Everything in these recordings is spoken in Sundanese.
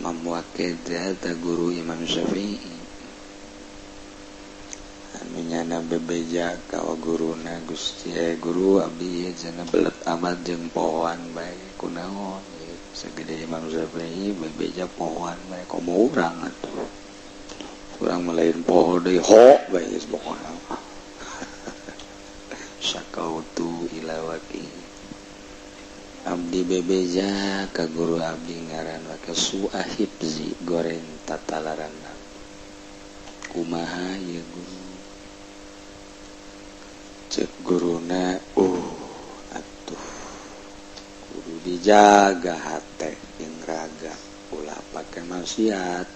Imam Waqi teh guru Imam Syafi'i anu nyana bebeja ka guruna, "Gusti, guru, abdi ieu cenah belet amat jeung pohoan bae, kunaon?" Segede Imam Syafi'i bebeja pohoan bae, komo urang atuh, urang mah lain poho deui, ho bae geus pokona. Syakautu ila Waqi, abdi bebeja ka guru abdi ngaran Waqi, su'a hifzi, goreng tatalaran, kumaha ya guru? Cek guruna, "Oh, atuh kudu dijaga hate jeung raga, ulah pake maksiat,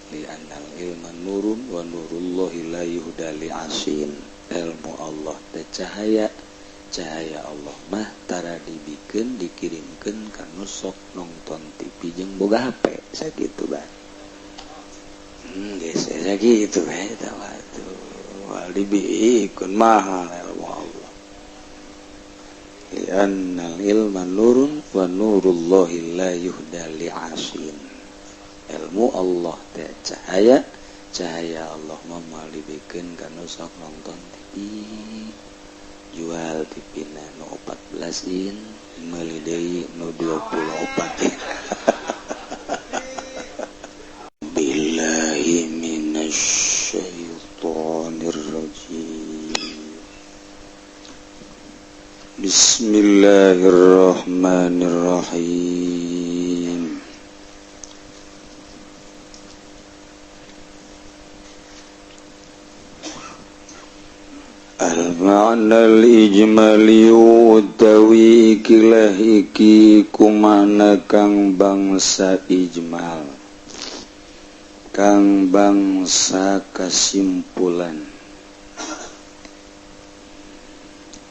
li annal ilma nurun wa nurullahi la yuhda li asin." Ilmu Allah teh cahaya, cahaya Allah mah tara dibikeun, dikirimkeun ka nu sok nonton TV jeung boga HP, sakitu bae. Geus sakitu bae eta mah tuh, moal dibikeun, mahal ilmu Allah. Li'annal ilma nurun wa nurullahi la yuhda li'asin. Ilmu Allah teh cahaya, cahaya Allah mah moal dibikeun ka nu sok nonton TV. Jual TV na nu 14 in, meuli deui nu 24 in. Billahi minasyaitonir rajim. Bismillahirrahmanirrahim. Al-ma'na al-ijmali utawi ikilah iki kumana kang bangsa ijmal, kang bangsa kesimpulan.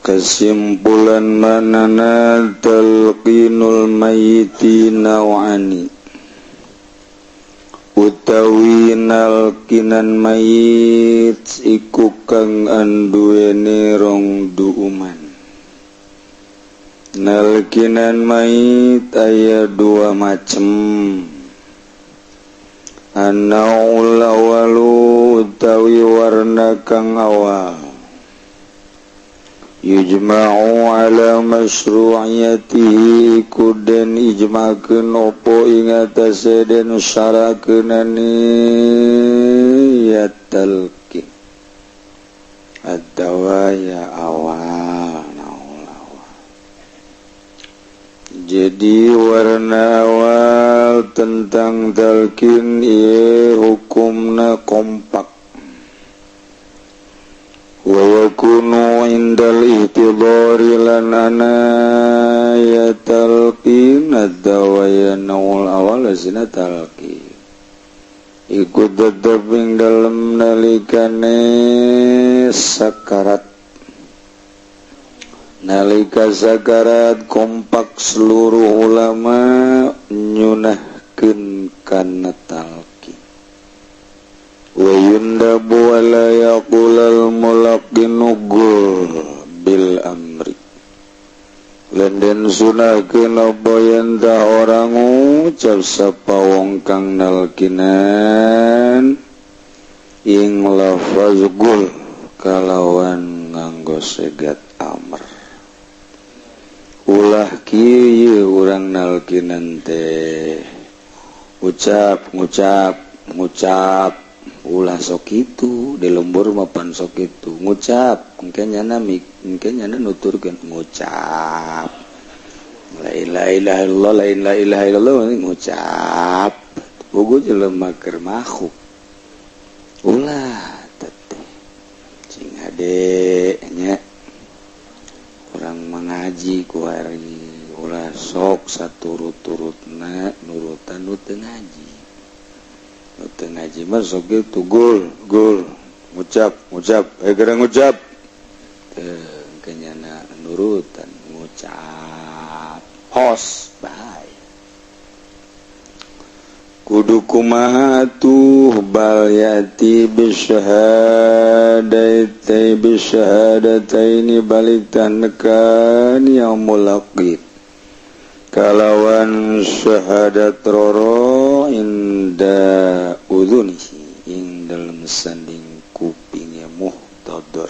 Kesimpulan manana talqinul mayyiti naw'ani, utawi nalkinan mayit iku kang anduweni rong duuman. Nalkinan mayit aya dua macem. An-naul awalu utawi warna kang awal, yujma'u ala masyru'iyatihi kuden ijma'keun opo ing atase den syarakeunani ya talqin atawa ya awal, naul awal. Jadi warna awal tentang talqin ieu hukumna kompak. Wa yakunu indal ihtidari lan ana ya talqin atawa ya naul awal asina talqin iku tetep ing dalem nalikane sakarat. Nalika sakarat kompak seluruh ulama nyunahkeun kana talqin. Wa yundabu wa la yaqulal mulaqinu gul bil amri, lan den sunahkeun apa yen ta ora ngucap sapa wong kang nalkinan ing lafaz gul kalawan nganggo segat amr. Ulah kieu urang nalkinan teh ucap ngucap ngucap, ulah sok itu di lembur mapan sok itu ngucap, engke nyana engke nyana nuturkeun ngucap la ilaha illallah, la ilaha illallah ngucap, bogo jelema keur makhluk. Ulah teteh sing hade nya urang mengaji ku ari ulah sok saturut-turutna nurutan nu teu ngaji. Teu ngaji mah sok kitu gul gul ngucap ngucap geura ngucap teu engke nyana nurutan ngucap hos bae. Kudu kumaha tuh bal yati bisyahadatai bisyahadataini balik tanekan yang mulaqin kalawan syahadat roro Inda udhunihi ing dalem sanding kupinge muhtador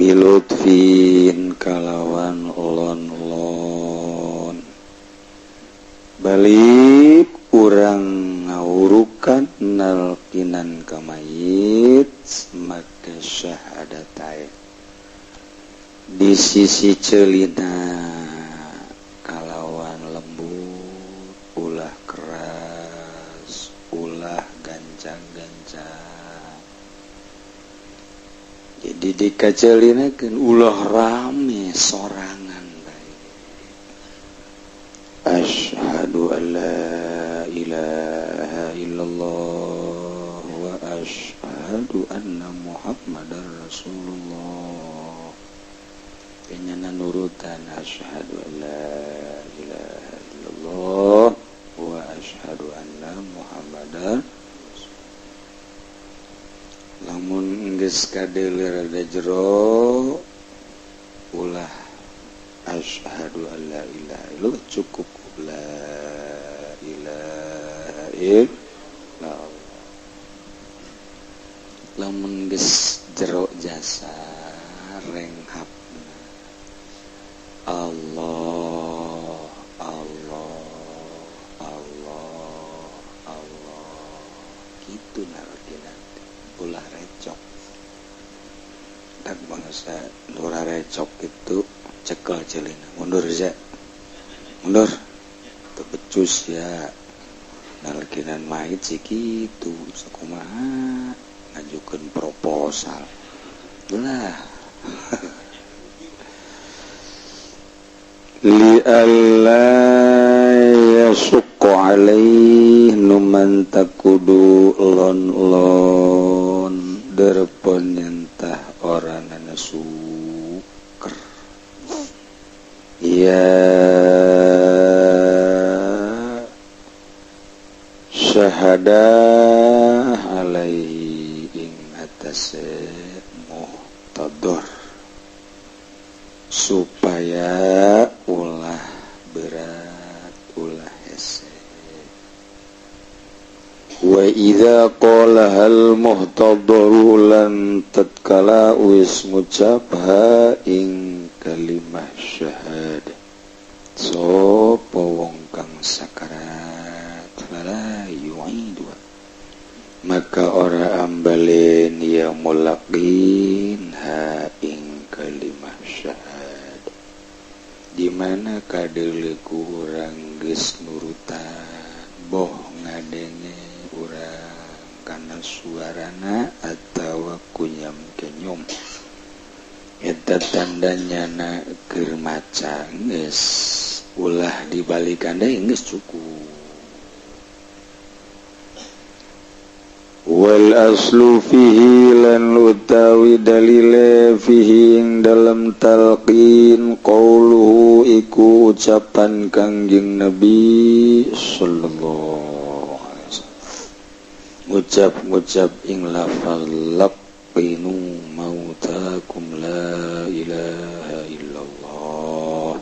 bilutfin kalawan lon-lon. Balik urang ngawurukan nalkinan ka mayit maka syahadatain di sisi celina kalawan lembut, ulah keras, ulah gancang-gancang. Jadi dikacelinakeun ulah rame sorangan bae. Asyhadu an la ilaha illallah wa asyhadu anna Muhammadar Rasulullah. Kenyana nurutan asyhadu an la ilaha illallah wa asyhadu anna Muhammadar. Lamun geus kadeuleu rada jero ulah asyhadu an la ilaha illallah, cukup la ilaha illallah. Lamun geus jero jasa renghap Allah, Allah, Allah, Allah. Gitu nalkina ulah recok. Tak bangsa lurah recok itu cekel celina. Mundur ya. Mundur. Tepecus ya. Nalkinan mayit sih kitu sakumaha ngajukeun proposal. Ulah. Li alla yasuqqa alaih numan takudu lon-lon derpon nyentah oranana suker. Ya syahadah alaihi ing atase muhtador supaya ulah berat, ulah hese. Wa idza qala hal muhtadaru lan tatkala wis ngucap ha ing kalimah syahadah sapa wong kang sakarat fala yu'idu maka ora ambalen ya mulaqin ha ing kalimah syahadah. Di mana kadeuleuku urang geus nurutan boh ngadenge urang kana suarana atawa kunyam kenyum eta tandanya na keur maca geus ulah dibalikan deui geus cukup. Wal aslu fihi lan utawi dalile fihi ing dalam talqin qauluhu iku ucapan Kangjeng Nabi sallallahu alaihi wasallam ngucap-ngucap ing lafal laqinu mautakum la ilaha illallah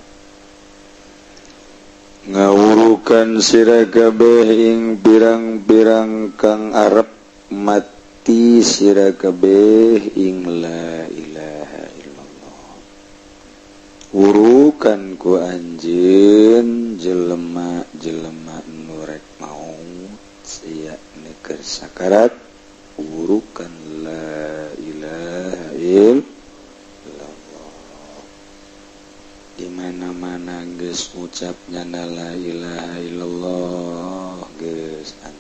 ngawurukan sira kabeh ing pirang-pirang kang arep mati sira kabeh ing la ilaha illallah. Wurukan ku anjeun jelema-jelema nu rek maut sia keur sakarat wurukan la ilaha illallah. Di mana-mana geus ngucap nyana la ilaha illallah geus antep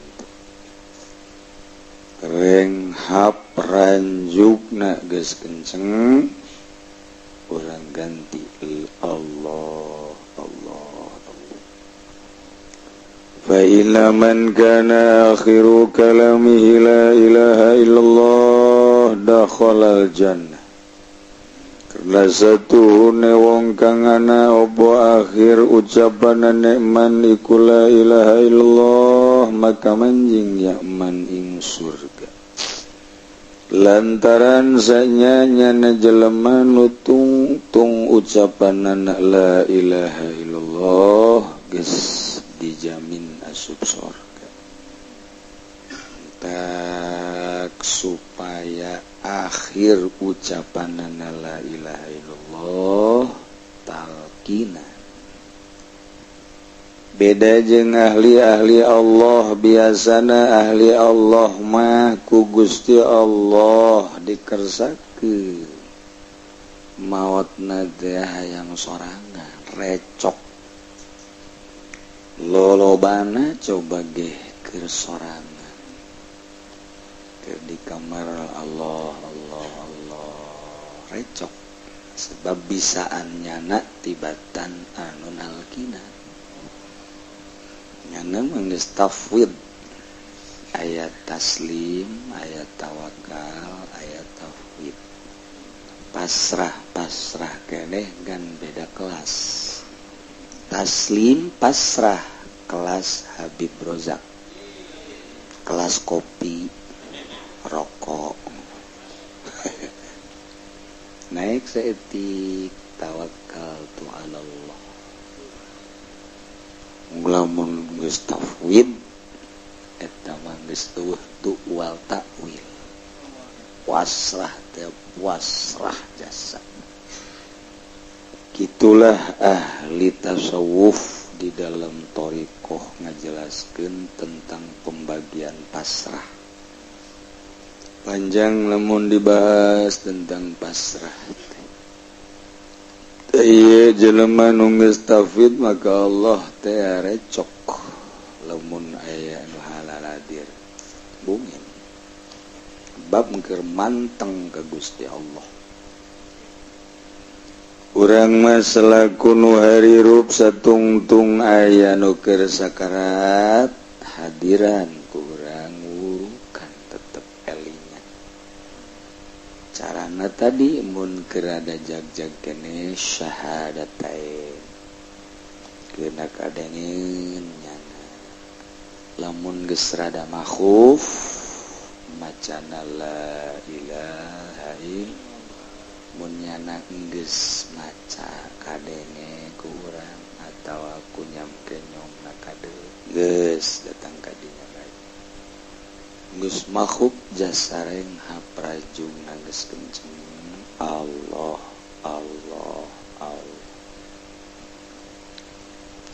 renghap ranjukna geus kenceng urang ganti Allah Allah Allah. Fa inna man kana akhiru kalamihi la ilaha illallah dakhalal jannah. Karena satuhune wong kang ana apa akhir ucapanane man iku la ilaha illallah maka manjing ya man ing surga. Lantaran sanyanya jelema nu tungtung ucapanana la ilaha illallah geus dijamin asup surga. Matak supaya akhir ucapanana la ilaha illallah talqina. Beda jeung ahli-ahli Allah, biasana ahli Allah mah ku Gusti Allah dikersakeun maotna teh hayang sorangan recok lolobana coba geh keur sorangan keur di kamar Allah Allah Allah recok sebab bisaan nyana tibatan anu nalkina nyana geus tafwid ayat taslim, ayat tawakal, ayat tafwid. Pasrah pasrah keneh gan beda kelas. Taslim pasrah kelas Habib Rozak, kelas kopi rokok. Naik saeutik tawakal tu Allah. Lamun geus tafwid eta mah geus eueuh tu wal takwil. Wasrah teh wasrah jasa. Gitulah ahli tasawuf di dalam thariqah ngajelaskeun tentang pembagian pasrah. Panjang lamun dibahas tentang pasrah teh. Ieu jelema nu geus tafwid maka Allah teh recok lamun aya nu halaladir bungin. Bab keur manteng ka Gusti Allah. Urang mah selaku nu harirup satungtung aya nu keur sakarat hadiran ku urang wurukan tetep elingan. Carana tadi mun keur ada jag-jag keneh syahadatain. Keuna kadengeun nyana. Lamun geus rada makhuf macana la ilaha illallah. Mun nyana geus maca kadenge ku urang atawa ku nyam kenyongna kade geus datang ka dinya bae. Geus makhuf jasareng haprajungna geus kenceng Allah Allah Allah.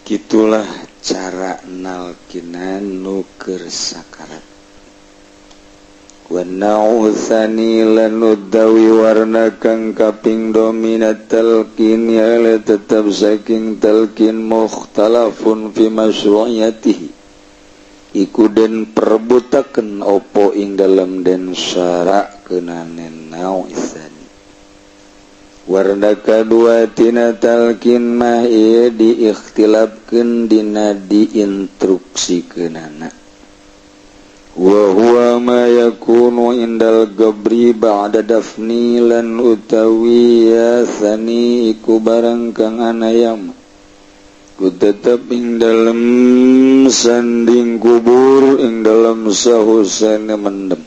Gitulah cara nalkinan nu keur sakarat. Wa na'utsani lanudawi warna kang kaping dominat talqin ya tetap saking talqin mukhtalafun fi masyru'iyatihi iku den perebutaken opo ing dalem den syarak kenanen na'utsani warna kadua tina talqin mah ieu diikhtilafkeun dina diinstruksikeunana. Wa huwa ma yakunu indal gabri ba'da dafni lan utawi yasani iku barang kang anayam ku tetep ing dalem sanding kubur ing dalem sahusane mendem.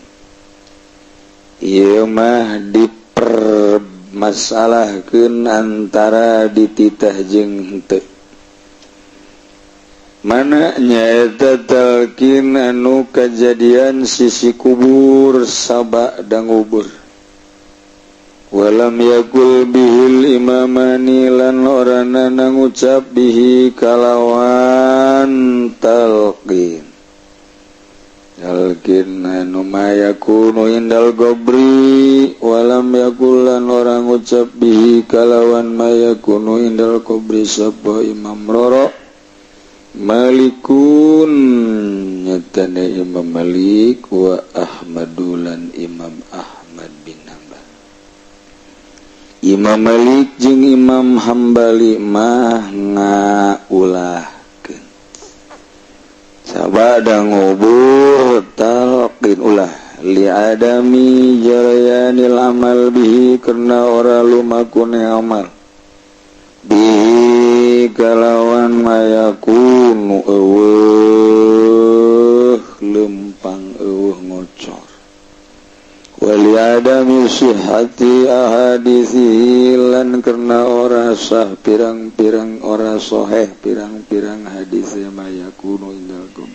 Ieu mah dipermasalahkeun antara dititah jeung henteu. Mana nyaeta talqin anu kajadian sisi kubur sabak dan ngubur. Walam yakul bihil imamani lan orana ngucap bihi kalawan talqin. Talqin anu mayakunu indal gobri walam yakul lan ora ngucap bihi kalawan mayakunu indal gobri sapa Imam Roro Malikun nyatane Imam Malik wa Ahmadulan Imam Ahmad bin Hanbal. Imam Malik jeung Imam Hambali mah ngaulahkeun sabada ngubur talqin ulah li adami jarayanil amal bihi karena ora lumakune amal bihi kalawan mayakunu eueuh lempang eueuh ngocor wali adami sihhati ahadisi lan karena ora sah pirang-pirang ora soheh pirang-pirang hadis mayakunu indalkum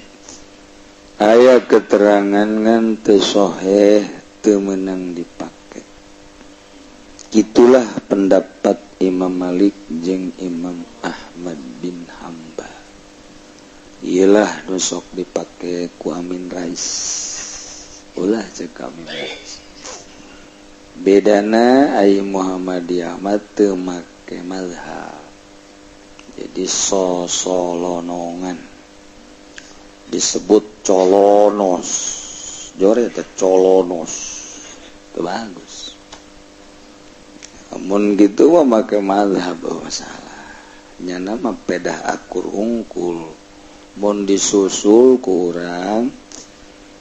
Aya keterangan ngan teu sahih teu meunang dipake. Itulah pendapat Imam Malik jeung Imam Ahmad bin Hambal. Iyalah nu sok dipake ku Amin Rais. Ulah cek Amin Rais. Bedana ai Muhammadiyah mah teu make mazhab. Jadi sosolonongan. Disebut colonos. Jore teh colonos. Itu bagus. Amun gitu mah make mazhab masalah. Nyana mah pedah akur hungkul. Mun disusul ku urang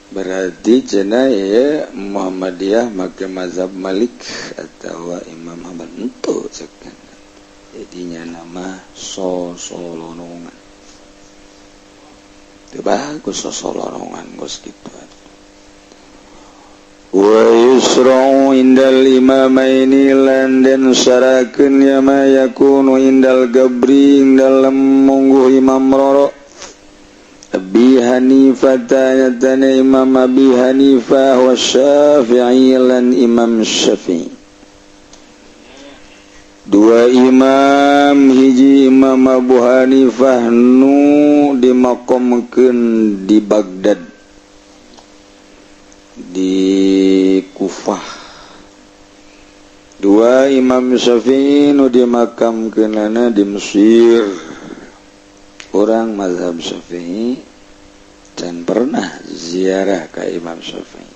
berarti cenah ya Muhammadiyah make mazhab Malik atau Imam Ahmad entu cek. Jadinya nama sosolonongan. Itu bagus sosolonongan gos gitu. Wa yusra'u indal imamaini lan den syarakeun ya ma yakunu indal gabri ing dalem mungguh Imam Roro Abi Hanifah tanya Imam Abi Hanifah wa Syafi'i lan Imam Syafi'i. Dua imam, hiji Imam Abu Hanifah nu dimakomkeun di Baghdad, di Kufah. Dua Imam Syafi'i nu dimakamkeunana di Mesir. Orang mazhab Syafi'i dan pernah ziarah ke Imam Syafi'i.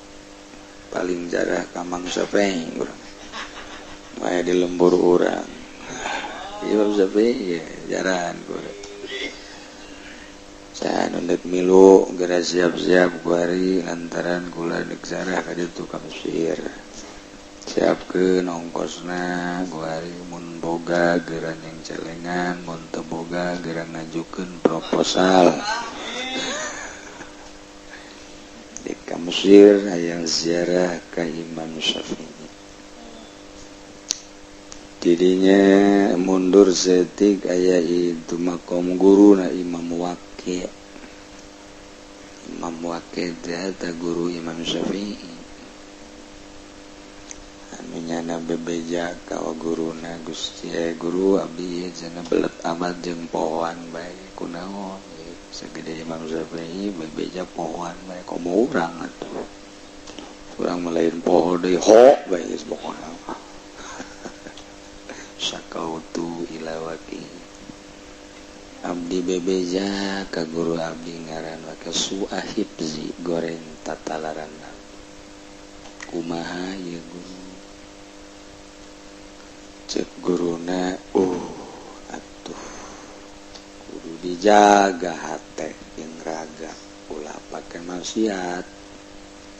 Paling jarah ka Mang Syafi'i urang. Wae di lembur urang. Imam Syafi'i ya jaran urang. Saya nundek milu geura siap-siap kuari lantaran kula deuk ziarah ka ditu ka Mesir. Siapkeun ongkosna kuari mun boga geura nyeng celengan, mun teu boga geura ngajukeun proposal. Di ka Mesir hayang ziarah ka Imam Syafi'i. Jadinya mundur setik aya itu makom guru na Imam Waqi. Imam Waqi teh guru Imam Syafi'i. Anu nyana bebeja ka guruna Gusti guru abdi cenah belet amat jeung pohoan bae kunaon segede Imam Syafi'i bebeja pohoan bae komo urang atuh. Urang mah lain poho deui ho bae geus pokona. Syakautu ila waqi. Abdi bebeja ka guru abdi ngaran waqi suahibzi goreng tatalaran. Kumaha ieu guru? Cek guruna atuh kudu dijaga hate jeung raga ulah pake maksiat.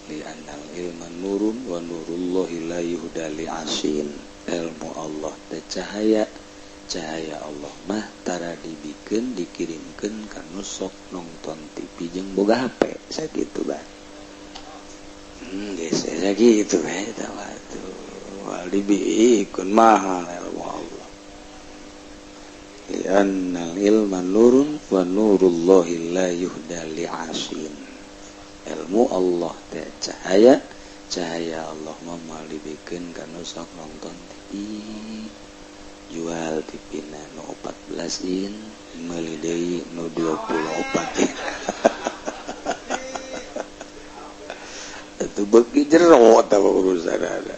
Li annal ilma nurun wa nurullahi la yuhda li asin. Ilmu Allah teh cahaya, cahaya Allah mah tara dibikeun dikirimkeun ka nu sok nongton TV jeung boga HP sakitu bae. Geus sakitu bae eta mah tuh. Wal dibikeun mahal ilmu Allah. Li'annal ilma nurun wa nurullahi la yuhda li'asin. Ilmu Allah teh cahaya, cahaya Allah mah moal dibikeun ka nu sok nonton TV. Jual TV na nu 14 in, meuli deui nu 24 in. Atuh beuki jero tah urusanana.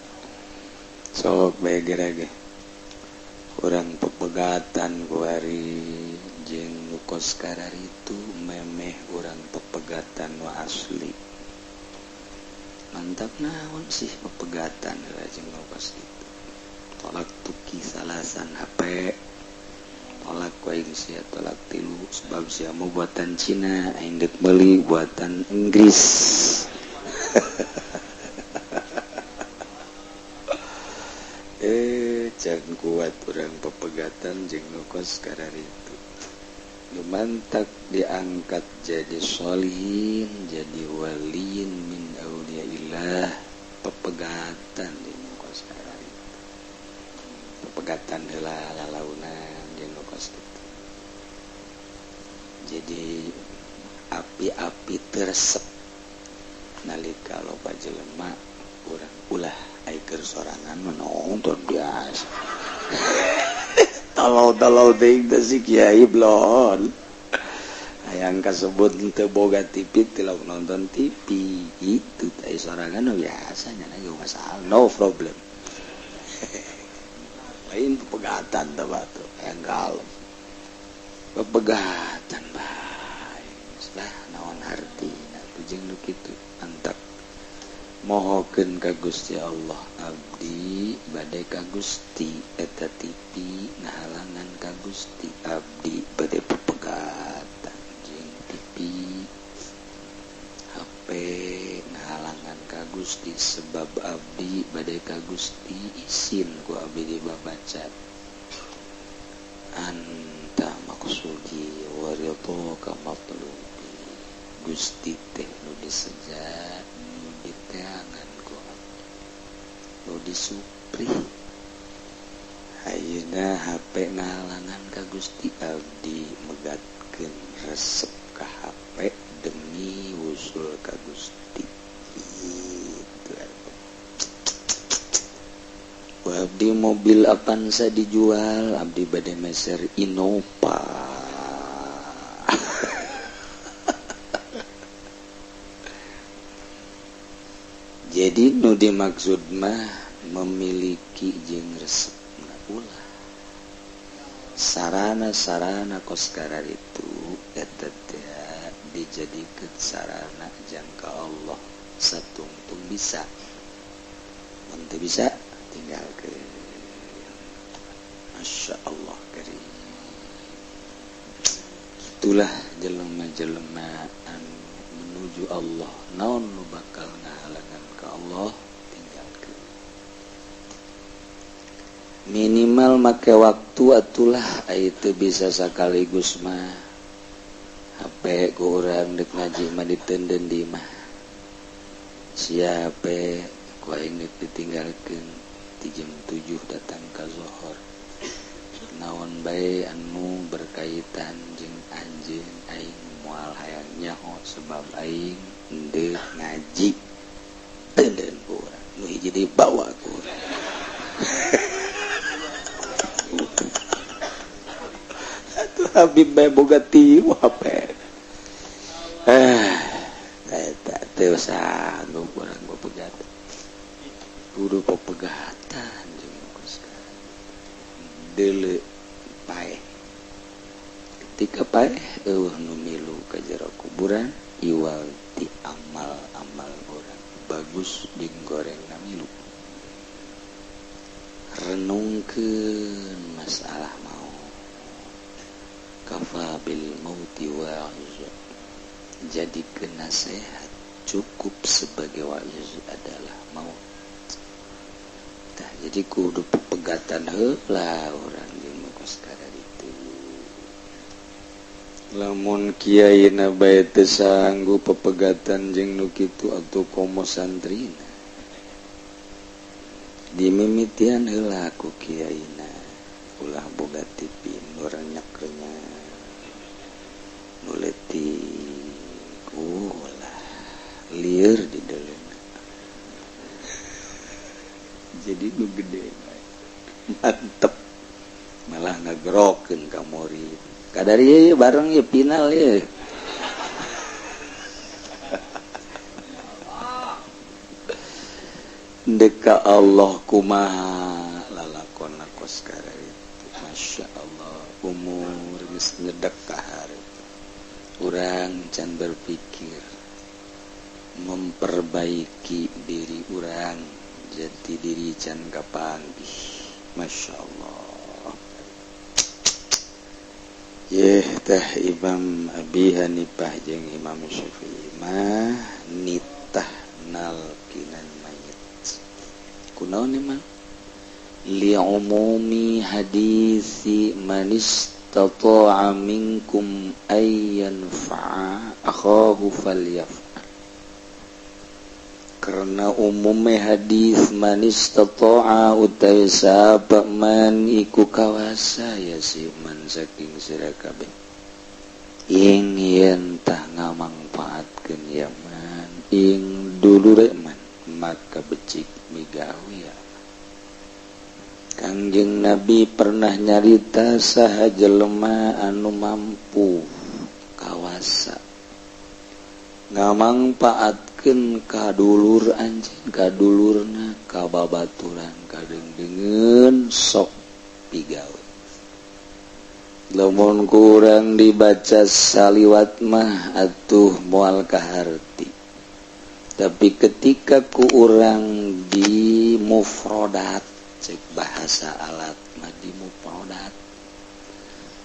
Sok bae gerage. Urang pepegatan kuari jeung nu kos kararitu memeh urang pepegatan nu asli. Mantap naon sih pepegatan jeung nu kos kitu. Tolak tuki salasan HP, tolak ku aing sia tolak tilu sebab sia mau buatan Cina aing deuk meuli buatan Inggris. Can kuat urang pepegatan jeung nu kos kararitu. Nu mantak diangkat jadi sholihin, jadi waliin min auliyaillah, pepegatan jeung nu kos kararitu. Pepegatan heula lalaunan jeung nu kos kitu. Jadi api-api teresep. Nalika loba jelema urang ulah ai keur sorangan menonton biasa. Tolol-tolol teuing teh si kiai blon. Hayang kasebut teu boga TV tilok nonton TV itu teh sorangan biasa nya masalah no problem. Lain pepegatan teh batu hayang kalem. Pepegatan bae. Lah naon hartina jeung nu kitu mantap. Mohokeun ka Gusti Allah abdi bade ka Gusti eta TV ngahalangan ka Gusti abdi bade pepegatan jeung TV HP ngahalangan ka Gusti sebab abdi bade ka Gusti isin ku abdi dibabaca anta maksudi wa ridhoka matlubi Gusti teh nu diseja nu diteangan ku abdi nu disupri ayeuna HP ngahalangan ka Gusti abdi megatkeun resep ka HP demi wusul ka Gusti itu. Abdi mobil Avanza dijual abdi bade meser Innova. Jadi nu dimaksud mah memiliki jeung resepna ulah sarana-sarana kos itu eta teh dijadikeun sarana jangka Allah satungtung bisa mun teu bisa tinggalkeun. Masya Allah karim. Itulah jelema-jelema anu menuju Allah naon nu bakal ngahalangan ka Allah tinggalkeun. Minimal make waktu atulah aya teu bisa sakaligus mah HP ku urang deuk ngaji mah diteunden di imah. Sia HP ku aing deuk ditinggalkeun ti jam 7 datang ka zohor. Naon bae anu berkaitan jeung anjeun aing moal hayang nyaho sebab aing deuk ngaji. Teunden ku urang nu hiji dibawa ku urang. Atuh Habib bae boga tieu HP. Eta teu sanggup urang pepegatan. Kudu pepegatan jeung deuleu paeh. Ketika paeh eueuh nu milu ka jero kuburan iwal ti amal-amal urang bagus jeung gorengna milu. Renungkeun masalah maut. Kafa bil mauti wa'iz. Jadikeun nasihat cukup sebagai wa'iz adalah maut. Tah jadi kudu pepegatan heula urang jeung nu kos itu. Lamun kiaina bae teu sanggup pepegatan jeung nu kitu atuh komo santrina. Dimimitian heula ku kiaina ulah boga TV nu renyak-renyak nu leutik ulah lieur di deuleuna. Jadi nu gede mantep malah ngagerokeun ka murid kadar ieu bareng ieu final ieu. Deka Allah kumaha lalakon kos itu Masya Allah umur geus nyedek ka hareup urang can berpikir memperbaiki diri urang jati diri can kapanggih. Masya Allah. Yeh teh Imam Abi Hanifah jeung Imam Syafi'i mah nitah nalkinan mayit. Kunaon imam? Li'umumi hadisi man istata'a minkum ay yanfa'a akhahu falyaf'al. Karena umumnya hadis man istata'a utai sapa man iku kawasa ya si man saking sira kabeh ing yen tah ngamangpaatkeun ya man ing Dulure man maka becik migawe. Kangjeng Nabi pernah nyarita saha jelema anu mampu kawasa ngamangpaatkeun ka dulur anjeun, ka dulurna, ka babaturan, kadeungdeungeun, sok pigawe. Lamun kurang dibaca saliwat mah atuh moal kaharti, tapi ketika ku urang di mufrodat, cek bahasa alat mah di mufrodat,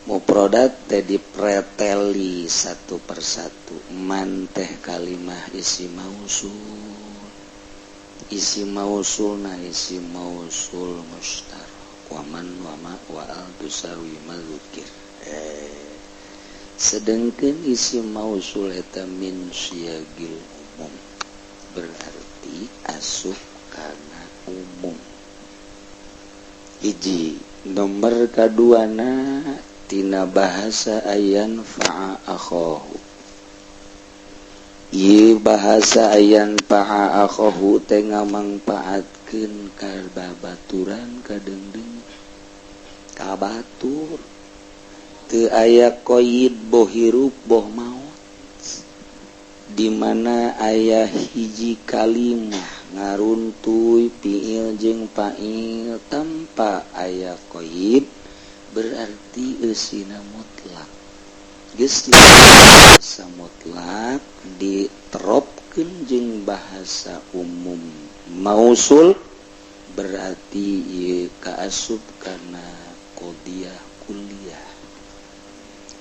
mufrodat teh dipreteli satu persatu. Man teh kalimah isi mausul, isi mausulna isi mausul mushtarak, waman wama wa al tusawi madzukir. Sedengkeun isi mausul eta min siyagil umum, berarti asup kana umum. Hiji nomor kaduana tina bahasa ayan fa'a akhahu. Ieu bahasa ayan fa'a akhahu teh ngamangpaatkeun ka babaturan, ka deungdeung, ka batur. Teu aya qaid boh hirup boh maot, di mana aya hiji kalimah ngaruntuy fiil jeung fa'il tanpa aya qaid, berarti eusina mutlak. Geus bahasa mutlak diteropkeun jeung bahasa umum mausul, berarti ieu kaasup kana qadiyah kuliah.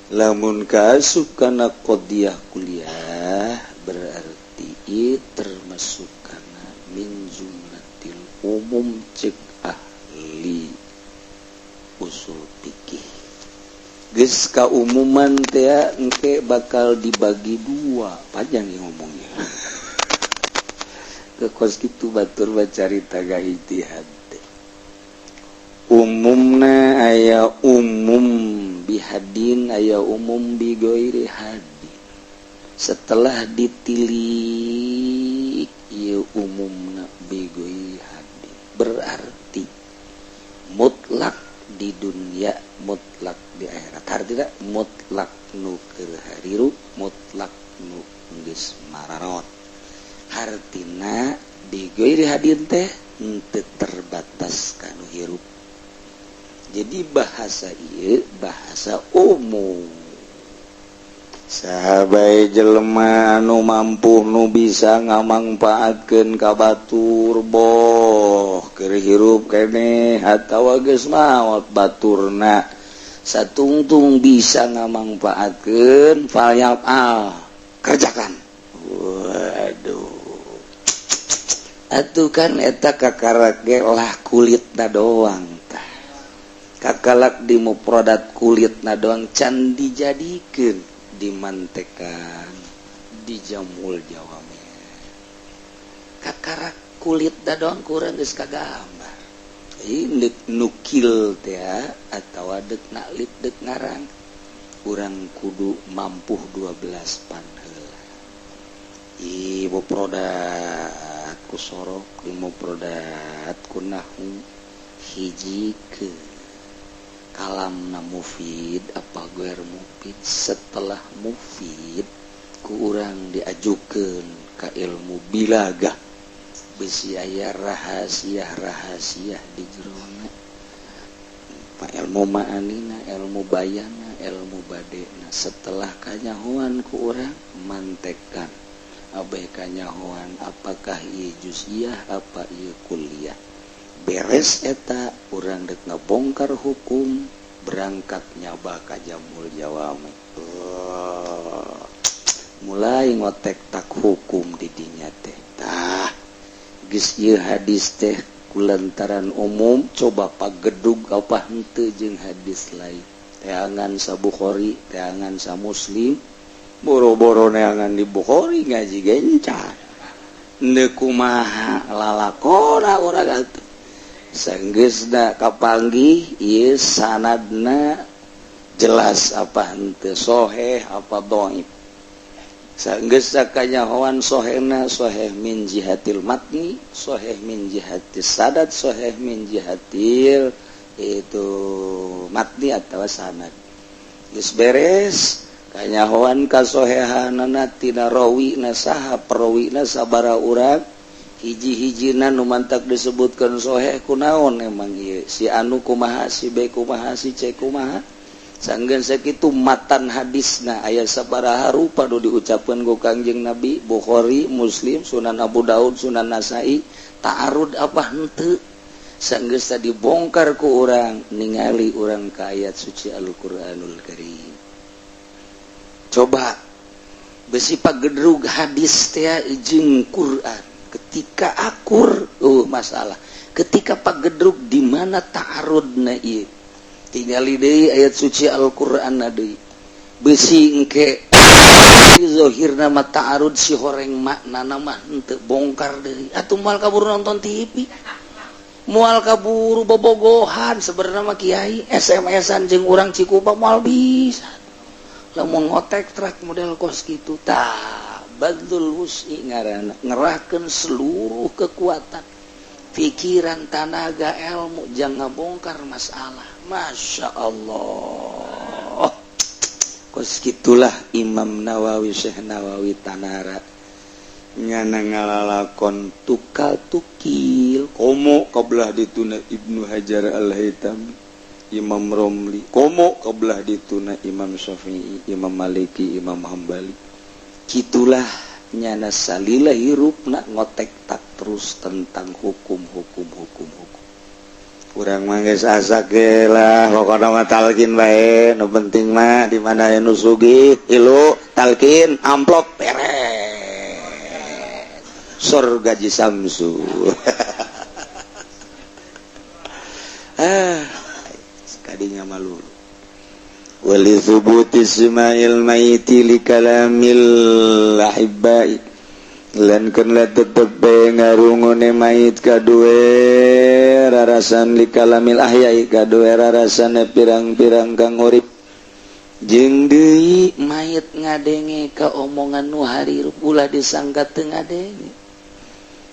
Lamun kaasup kana qadiyah kuliah berarti ieu termasuk kana min jumlatil umum cek ahli usul fikih. Geus kaumuman teh engke bakal dibagi dua, panjang ieu ngomongnya. Ke kos kitu batur bacarita ga ijtihad teh. Umumna aya umum bihadin, aya umum bi ghairi hadin. Setelah ditilik ieu umumna bi ghairi hadin, berarti mutlak di dunia, mutlak di akhirat. Hartina mutlak nu keur hariru, mutlak nu geus mararot. Hartina bi ghairi hadin teh henteu terbatas kanu hirup. Jadi bahasa ieu bahasa umum. Sahabai jelema anu mampu nu bisa ngamangpaatkeun ka batur boh keur hirup keneh atawa geus maot baturna satungtung bisa ngamangpaatkeun, falyafal, kerjakan. Waduh, atuh kan eta kakarak ge lah kulitna doang tah, kakalak di muprodat kulitna doang can dijadikeun, dimantekan, dijamul jawame. Kakarak kulit da doang kurang geus kagambar. Ieu nukil teh atawa deuk naklip deuk ngarang, urang kudu mampuh 12 pan heula. Ieu muprodat ku sorok, ieu muprodat ku nahwu, hiji ke kalamna mufid apa guer mufid. Setelah mufid ku urang diajukeun ka ilmu bilagah, bisi aya rahasia-rahasia di jerona, ilmu ma'anina, ilmu bayana, ilmu badena. Setelah kanyahoan ku urang mantekan abeh kanyahoan apakah ieu juz'iyah apa ieu kuliah. Beres eta urang dek ngebongkar hukum, berangkat nyaba ka jamul jawami. Mulai ngotek tak hukum di dinya teh. Tah geus ieu hadis teh kulantaran umum, coba pagedug apa henteu jeung hadis lain. Teangan sa Bukhari, teangan sa Muslim, boro-boro neangan di Bukhari ngaji gencar. Ndeu kumaha lalakona urang atuh. Sanggeusna kapanggih ieu sanadna jelas apa henteu, soheh apa dhaif. Sanggeus sakanyahoan sohehna, soheh min jihatil matni, soheh min jihatis sanad, soheh min jihatil itu matni atau sanad. Geus beres kanyahoan kasohehanana tina rawi na saha, perawina sabaraha urang, hiji-hijina nu mantak disebutkan soheh kunaon, emang ieu si anu kumaha, si B kumaha, si C kumaha. Sanggeus sakitu, matan hadisna aya sabaraha rupa nu diucapkeun ku Kangjeng Nabi, Bukhari, Muslim, Sunan Abu Daud, Sunan Nasai, ta'arud apa henteu. Sanggeus tadi bongkar ku urang, ningali urang ka ayat suci Al-Qur'anul Karim. Coba besi pagedrug hadis teh jeung Quran ketika akur, oh masalah. Ketika pagedrug di mana ta'arudna ieu, tingali deui ayat suci Al-Qur'an deui, besi engke zohirna mah ta'arud, si horeng makna mah henteu, bongkar deui atuh. Moal kaburu nonton TV, moal kaburu bobogohan, sebenarnya mah kiai SMS-an jeung urang Cikupa moal bisa lamun ngotek truk model kos kitu. Tah, badzul wus'i ngaranna, ngerahkeun seluruh kekuatan, pikiran, tanaga, ilmu jangan ngabongkar masalah. Masya Allah, kos gitulah Imam Nawawi, Syekh Nawawi Tanara nyana ngalalakon tukal tukil komo kabelah dituna Ibnu Hajar Al-Haytami, Imam Romli, komo kabelah dituna Imam Syafi'i, Imam Maliki, Imam Hambali. Gitulah nyana salila hirupna ngotek tak terus tentang hukum, hukum, hukum, hukum. Urang mah geus asa ge lah, pokona mah talkin bae. Nu penting mah di mana anu sugih ilu talkin, amplop beres, surga ji Samsu. Ah, kadinya malu. Wali thubuti isma'il maiti li kalamil ahibbai, lan keun tetep bae ngarungune mayit kadue rarasan, li kalamil ahyai kadue rarasane pirang-pirang kang urip. Jeung deui mayit ngadenge ka omongan nu harirup, ulah disangka teu ngadenge.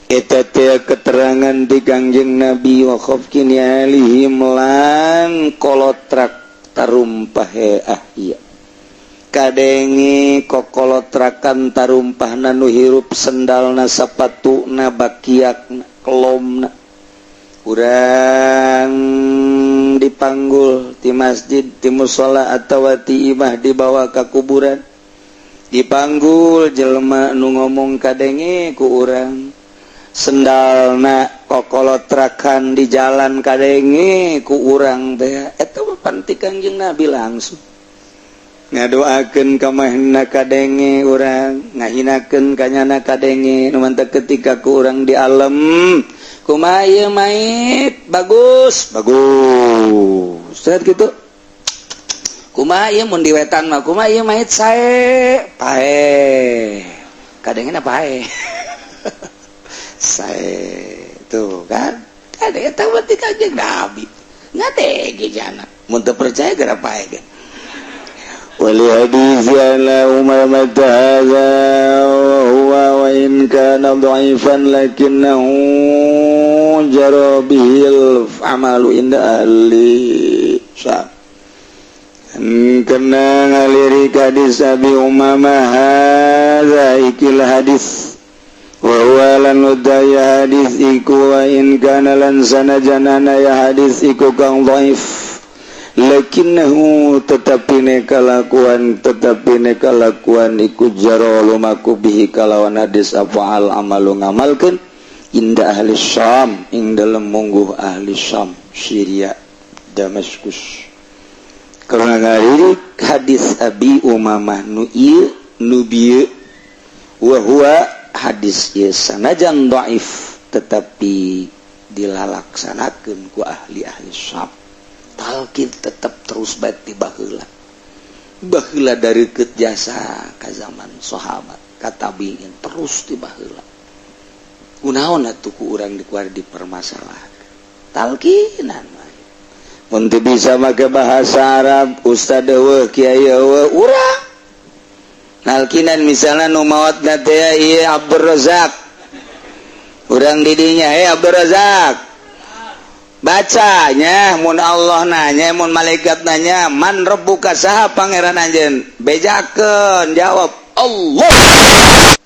Eta teh keterangan di Kangjeng Nabi. Wa khafqin alihim lan kolotrak tarumpahe ahya, kadenge kokolotrakan tarumpahna nu hirup, sendalna, sapatuna, bakiakna, kelomna. Urang dipanggul di masjid, di musola atau ti imah dibawa ke kuburan, dipanggul jelema nu ngomong kadenge ku urang, sendalna kokolotrakan di jalan kadenge ku urang teh. Eta mah panti Kangjeng Nabi langsung ngadoakeun ka mahna kadenge urang, ngahinakeun kanyana kadenge. Nu mantak ketika ku urang di alam, kumaha ieu mayit, bagus bagus saat gitu, kumaha ieu mun di wetan mah, kumaha ieu mayit, sae pae, kadengena pae sae tuh kan. Ada eta berarti Kanjeng Nabi ngadege jana. Mun teu percaya gara pae ge. Wali hadis ala Umar hadza wa huwa wa in kana dha'ifan lakinnahu jara bihil amalu inda ahli Syam. Kena ngaliri hadis Abi Umamah hadza ikil hadis, wa huwa lan udaya hadis iku, wa in kana lan sanajanana ya hadis iku kang dhaif, lakinnahu tetapi ne kalakuan, tetapi ne kalakuan iku jaro lumaku bihi kalawan hadis apa al amalu ngamalkeun inda ahli Syam, ing dalem mungguh ahli Syam, Syria, Damaskus. Karena ngalirik hadis Abi Umamah nu ieu nu bieu, wa huwa hadis ieu sanajan dhaif tetapi dilalaksanakeun ku ahli-ahli Syam. Talqin tetap terus bae ti baheula, baheula dari jasa ka zaman sahabat, ka tabiin, terus ti baheula. Kunaon atuh ku urang dikuar dipermasalahkan? Talqinan. Mun teu bisa make bahasa Arab, ustad eueuh, kiai eueuh, urang Nalkinan misalnya nu maot teh ieu Abdul Razak, urang didinya, "Hey Abdul Razak, bacanya, mun Allah nanya, mun malaikat nanya, 'Man rabbuka?' Saha pangeran anjeun?' Bejakeun, jawab, 'Allah.'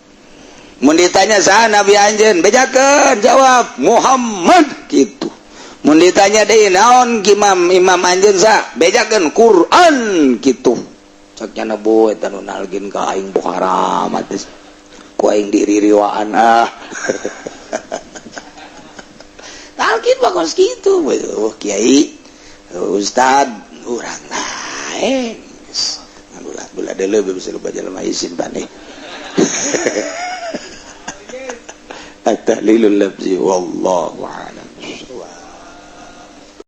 Mun ditanya, 'Saha nabi anjeun?' Bejakeun, jawab, 'Muhammad.' Gitu. Mun ditanya deui, 'Naon imam imam anjeun sa?' Bejakeun, 'Quran.' Gitu. Cek nya, "Bu, eta nu nalkin ka aing haram atuh, ku aing diririwaan." Ah, talkin bagus gitu. Oh, kiai, ustad urang lain ulah bela deuleu, bisa lupa jelema isin bane. At-tahlilul lafzi, wallahu a'lam.